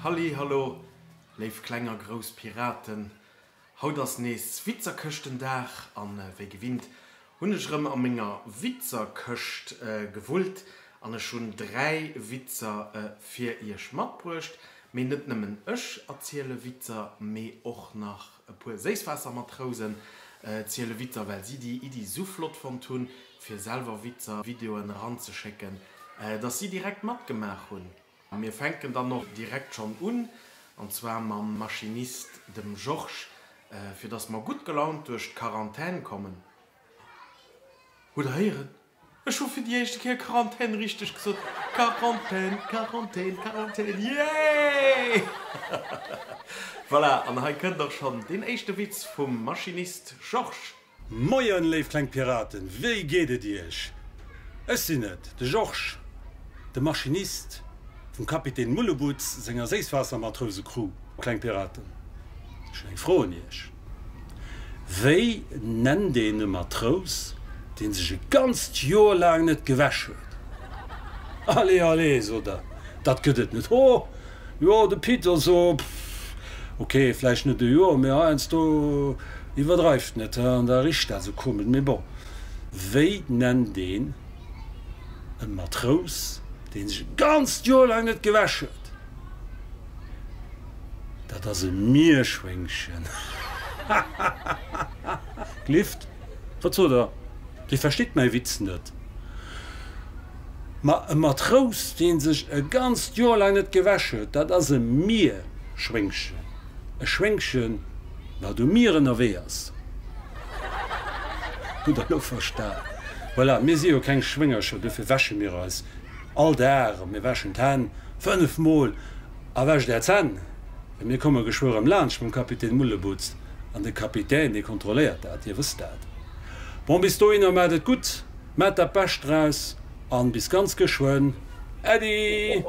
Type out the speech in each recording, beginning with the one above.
Halli hallo léif kleng a grouss Piraten, haut ass nees Witzerkëschtendag an wéi gewinnt hunn ech erëm a menger Witzerkëscht gewullt an ech hunn 3 Witzer fir iech matbruecht. Mee net nëmmen ech erziele Witzer, mee och nach e puer Séisswaassermatrousen ziele Witzer, well si déi Iddi sou flott fonnt hunn fir selwer Witzer-Videoen eranzeschécken, dass si direkt matgemaach hunn. Mir fänken dann och direkt schonn un, an zwar mam Maschinist, dem Georges, fir dass mer gutt gelaunt duerch d'Quarantän kommen. Hutt der héieren? Ech hu fir déi éischte Kéier Quarantän richteg gesot. Quarantän, Quarantän, Quarantän, yay! Voilà, an hei kënnt och schonn deen éischte Witz vum Maschinist Georges. Moien léif kleng Piraten, wéi geet et iech? Ech sinn et, de Georges, de Maschinist vum Kapitän Mullebutz senger Séisswaassermatrouse-Crew. Kleng Piraten, ech hunn eng Fro un iech, Wéi nennt een e Matrous, deen sech e ganzt Joer laang net gewäsch huet? Allez, allez, sot der, dat gëtt et net, ho! Jo, de Pit, also, pff, ok, vläicht net e Joer, mee heiansdo iwwerdreift en et, an da richt dat esou komesch, mee bon. Wéi nennt een e Matrous, dee sech e ganzt Joer laang net gewäsch huet? Dat ass e Mierschwéngchen. Hahahaha. Glift, wat sot der? Dir verstitt mäi Witz net. Ma e Matrous, dee sech e ganzt Joer laang net gewäsch huet, dat ass e Mierschwéngchen. E Schwéngchen, wat um Mier ënnerwee ass. Hutt der elo verstan? Voilà, mir si jo keng Schwéngercher, duerfir wäsche mir eis all Dag a mir wäschen d'Hänn fënnef Mol. A wäscht är Zänn, well mir komme geschwë rëm laanscht mam Kapitän Mullebutz an de Kapitän, dee kontrolléiert dat, dir wësst dat. Bon, bis dohinner, maacht et gutt! Maat dat Bescht draus an bis ganz geschwënn. Äddi!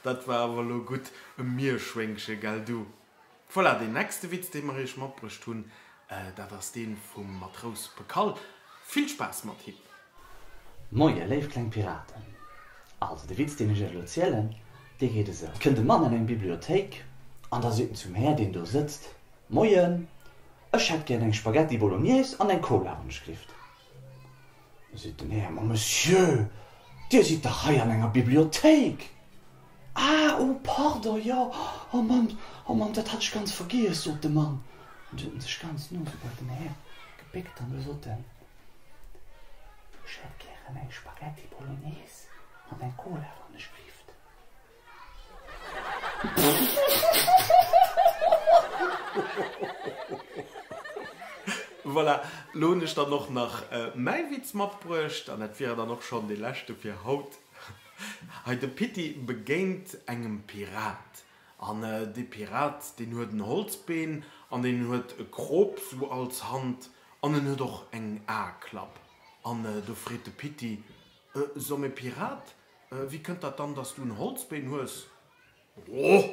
Dat war awer elo gutt, e Mierschwéngche, gell du? Voilà, deen nächste Witz, dee mer iech matbruecht hunn, dat ass dee vum Matrous Pekall. Vill Spaass mat him! Moie léif kleng Piraten! Also de Witz deen ech iech elo zielen, dee geet esou, Et kënnt e Mann an eng Bibliothéik an da seet en zum Här deen do sëtzt, Moien, Ech hätt gär eng Spaghetti Bolognese an eng Cola, wann ech gelift. Seet den Här, Ma Monsieur, Dir sidd dach hei an enger Bibliothéik! Ah, oh pardon, jo, oh Mann, oh Mann, dat hat ech ganz vergiess, sot de Mann. An du huet en sech ganz no sou bei den Här gebéckt an du sot en, Ech hätt gären eng Spaghetti Bolognese an eng Cola, wann ech gelift. Voilà, lo hunn ech dann och nach mäi Witz matbruecht an dat wier dann och schonn dee leschte fir haut. Hei, de Pitti begéint engem Pirat an dee Pirat, deen huet en Holzbeen an deen huet e Krop sou als Hand an en huet och eng Aeklapp. An do freet de Pitti, So mee Pirat, Wéi kënnt dat dann, dass du en Holzbeen hues? Oh,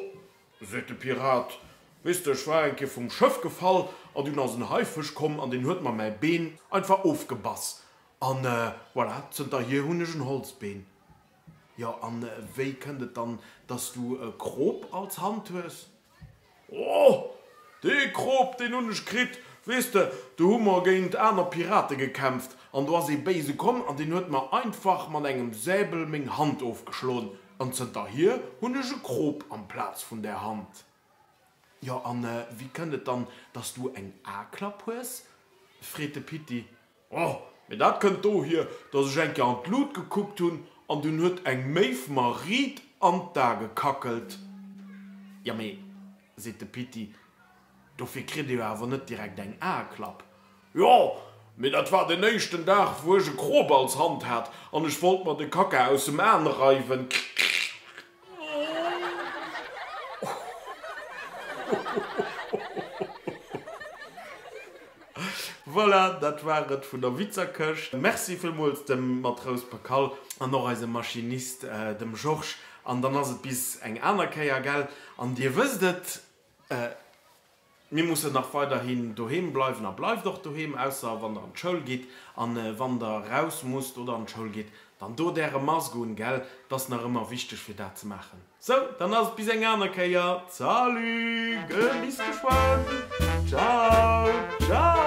seet de Pirat, weess de, ech war eng Kéier vum Schëff gefall an dunn ass en Haifësch komm an deen huet mer mäi Been einfach ofgebass an voilà, zënterhier hunn ech en Holzbeen. Jo, an wéi kënnt et dann, dass du e Krop als Hand hues? Oh, dee Krop, deen hunn ech kritt! Weess de, do hu mer géint aner Pirate gekämpft, an do ass ee Béise komm an deen huet mer einfach mat engem Säbel meng Hand ofgeschloen, an zënterhier hunn ech e Krop amplaz vun där Hand. Jo, an wéi kënnt et dann, dass du eng A-Klapp hues? freet de Pitti. Oh, mee dat kënnt dohier, dass ech eng Kéier an d'Lut gekuckt hunn an dunn huet eng Méif mer riit an d'A gekackelt. Ja mee, seet de Pitti, dofir kritt ee jo awer net direkt eng Aeklapp. Jo, mee dat war den éischten Dag, wou ech e Krop als Hand hat an ech wollt mer de Kacka aus dem Aen reiwen. Voilà, dat war et vun der Witzerkëscht. Merci villmools dem Matrous Pekall an och eisem Maschinist, dem Georges. An dann ass et bis eng aner Kéier, gell? An dir wësst et. Mir mussen nach weiderhin doheem bleiwen a bleift och doheem, ausser wann der an d'Schoul gitt. An wann der raus musst oder an d'Schoul gitt, dann dot äre Mask un, gell? 't ass nach ëmmer wichteg fir dat ze maachen. Sou, dann ass et bis eng aner Kéier. Salut, bis geschwënn. Ciao, ciao.